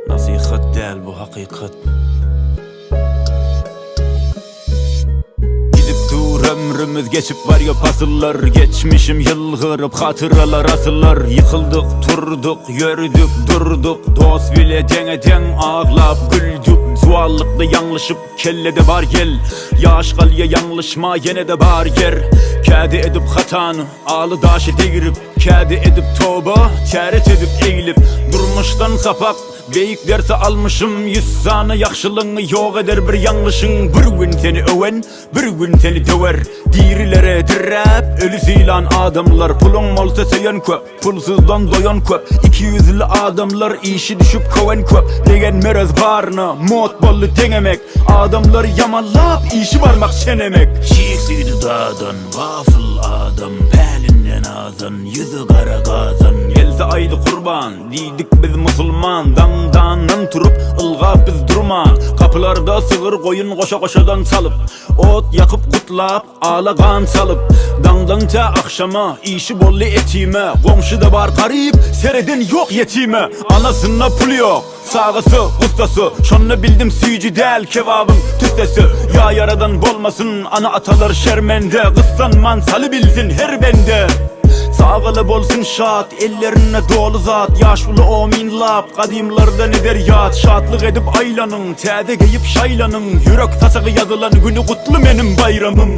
Nasihat däl bu hakykat. Gidip dur ömrümiz geçip barýa pasyllar Geçmişim ýylgyryp hatyralar asylar Ýykyldyk turduk ýörüdik durduk Dost bile deňe deň aglap güldük Juwanlykda ýalňyşyp kellede bar ýel Ýaş galýa ýalňyşma ýenede bar ýer Kädi edip hatany aly daşy degirip Kädi edip toba täret edip eglip Durmuşdan sapak Beýik dersi almyşym Ýüz sany ýagşylygyňy ýok eder bir ýalňyşyň Bir gün seni öwen, bir gün seni döwer Dirilere diräp, öli sylan adamlar Puluň bolsa söýen köp, pulsuzdan doýan köp Ikiýüzli adamlar işi düşüp köwen köp Begenmerez baryna, mod boldy deňemek Adamlary ýamanlap, işi barmak çenemek. Çig süýdi dadan, gafyl adam, Pälinden azan, ýüzi gara gazan. Gelse aýdy kurban, Diýdik biz musulman, daňdandan turup, ylgap biz durman. Gapylarda sygyr, goýun goşa-goşadan salyp, Ot ýakyp gutlap, ala gan salyp. Daňdan tä agşama, işi boldy etime, Goňşy-da bar garyp, sereden ýok ýetime. Anasynda pul ýok, sagasy, gussasy, Şonda bildim süýji däl kebabyň tüssesi. Ýa ýaradan bolmasyn, ana-atalar şermende, Gyssanman salybilsin her bende. Sagaly bolsun şat, Ellerinde doly zat, ýaşuly omynlap, Gadymlardan eder ýat, Şatlyk edip aýlanyň, Täze geýip şaýlanyň, Ýürek saçagy ýazylan güni gutly meniň baýramym.